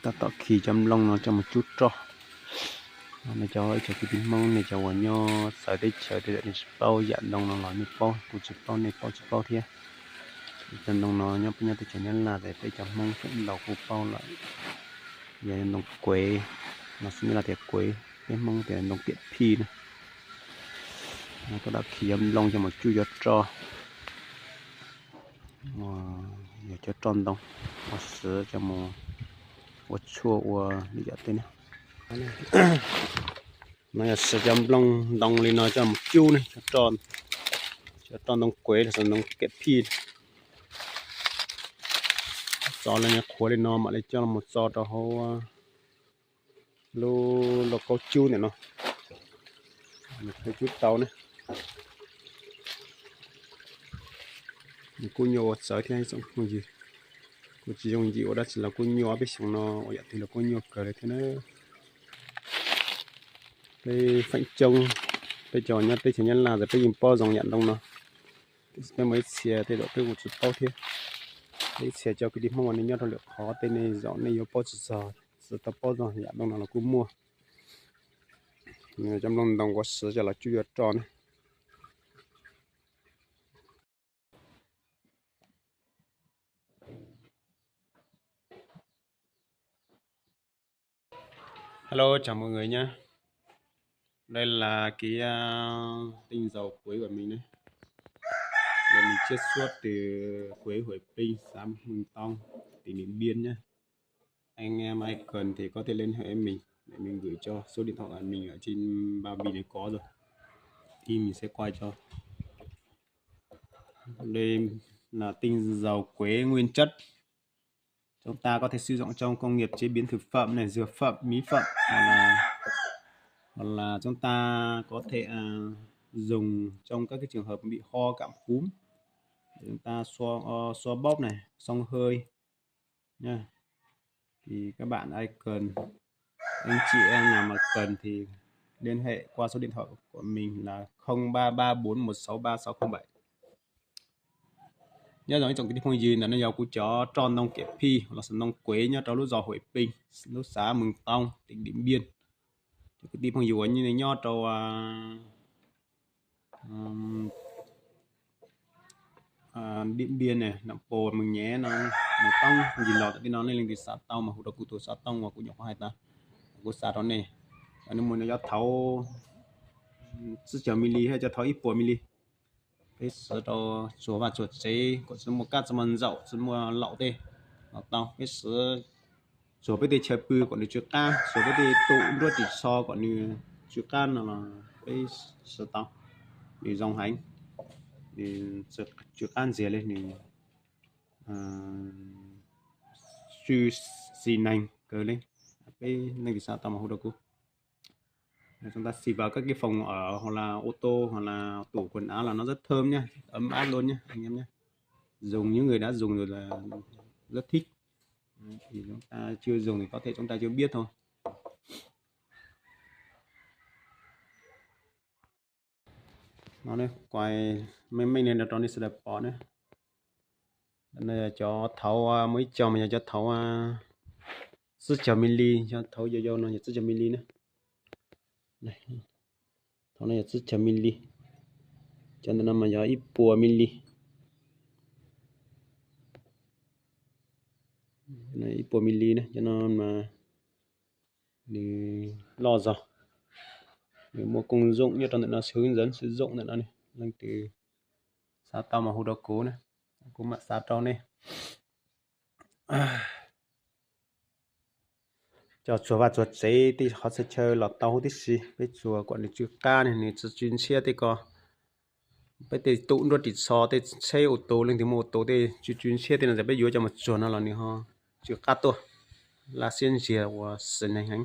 Tab tom khi cov nplooj no coj mus cub roj. Nej cov ib tsoom kwv tij Hmoob, nej cov uas nyob txawv teb chaws tej zaum nej tsis paub yam ntoo no los nej paub, kuv tsis paub nej paub tsis paub thiab. Cov ntoo no nyob peb nyob teb chaws Nyab Laj ces peb cov Hmoob tseem ntau kuj paub lawm. Yog ntoo kuev, no xwb Nyab Laj tias kuev, peb Hmoob tias ntoo kiam phij na. Tuaj dab khi cov nplooj coj mus cub cov roj, yog cov roj ntoo, ua siv coj mus ua tshuaj ua lwm yam tej na. No yog siv cov nplooj ntoo li no coj mus cub ne, cov roj ntoo kuev los sis ntoo kiam phij. Txo li qhuav li no mam li coj los txo rau hauv lub lauj kaub cub ntawm no, nws thiaj cub tau ne. Nws kuj nyuaj ua txawv thiab, kuj tsis yooj yim ua dab tsi los kuj nyuaj, ob peb xyoos no ua yam twg los kuj nyuaj kawg li thiab na. Peb feem coob, peb cov nyob teb chaws Nyab Laj ces peb yeej paub zoo yam ntoo no. Tiam sis peb muaj ib txhia tej zaum peb kuj tsis paub thiab. Peb ib txhia cov kwv tij Hmoob uas nej nyob rau lwm qhov tej nej zaum nej yuav paub tsis txog, tsis tau paub txog yam ntoo no los kuj muaj. Cov nplooj ntoo uas siv coj los cub cov roj ne. Hello, chào mọi người nhé. Đây là cái à, tinh dầu quế của mình đấy. Là mình chiết xuất từ quế Huệ Pinh, xã Mường Tong, tỉnh Điện Biên nhé. Anh em ai cần thì có thể liên hệ với mình để mình gửi cho số điện thoại của mình ở trên bao bì này có rồi. Thì mình sẽ quay cho. Đây là tinh dầu quế nguyên chất. Chúng ta có thể sử dụng trong công nghiệp chế biến thực phẩm này, dược phẩm, mỹ phẩm, hoặc là, hoặc là chúng ta có thể à, dùng trong các cái trường hợp bị ho cảm cúm để chúng ta xoa, ờ, xoa bóp này, xông hơi nha. Thì các bạn ai cần, anh chị em nào mà cần thì liên hệ qua số điện thoại của mình là không ba ba bốn một sáu ba sáu không bảy. Nyob zoo ib tsoom kwv tij phooj ywg, ntawm no yog kuv cov roj ntoo kiam phij los sis ntoo quế nyob rau lub zos Huệ Pinh, lub xã Mường Tong, tỉnh Điện Biên. Cov kwv tij phooj ywg uas nyob rau Điện Biên ne, Nậm Pồ, Mường Nhé no, Mường Tong, Dinh Lào, tam sim no nej leej twg xav tau mas hu rau kuv tus xov tooj uas kuv nyuam qhuav hais tas, kuv xa rau nej. Nej muaj cov thauv tsib caug mili thiab cov thauv ib puas mili. Peb siv rau txuas vaj txuas tsev, kom tsis muaj kab tsis muaj ntxaum tsis muaj laum tej los tau. Peb siv txuas peb tej chaw pw kom nws tsw qab, txuas peb tej tus nruab ris tsho kom nws tsw qab no los peb siv tau. Nws zoo heev, nws tsw qab ntxiag li, nws tsw xis neeg kawg li. Peb leej twg xav tau mas hu rau kuv. Chúng ta xịt vào các cái phòng ở hoặc là ô tô hoặc là tủ quần áo là nó rất thơm nhá, ấm áp luôn nhá anh em nhé. Dùng, những người đã dùng rồi là rất thích. Thì chúng ta chưa dùng thì có thể chúng ta chưa biết thôi. Nó đấy, quay meng meng lên cho nó sẽ đẹp bỏ đấy. Cov thauv muaj ib co mas yog cov thauv tsib caug mili, cov thauv yau yau no yog tsib caug mili na. Thauv no yog tsib caug mili. Cov ntawm no mas yog ib puas mili. Ib puas mili na, cov no mas nws loj zog. Nws muaj công dụng nyob rau ntawm no, hướng dẫn sử dụng ntawm no, leej twg xav tau mas hu rau kuv na, kuv mam xa rau nej. Coj txuas vaj txuas tsev tej qhov txhia chaw los tau huv tib si. Peb txuas kom nws tsw qab ne, nws tsw tsw ntshiab tej ko. Peb tej tus nruab ris tsho, tej tsheb ô tô, leej twg muaj ô tô tej tsw tsw ntshiab tej no ces peb yuav coj mus txuas no los nws ho tsw qab tuaj. Laj xiab ntsiag ua xis neeg heev.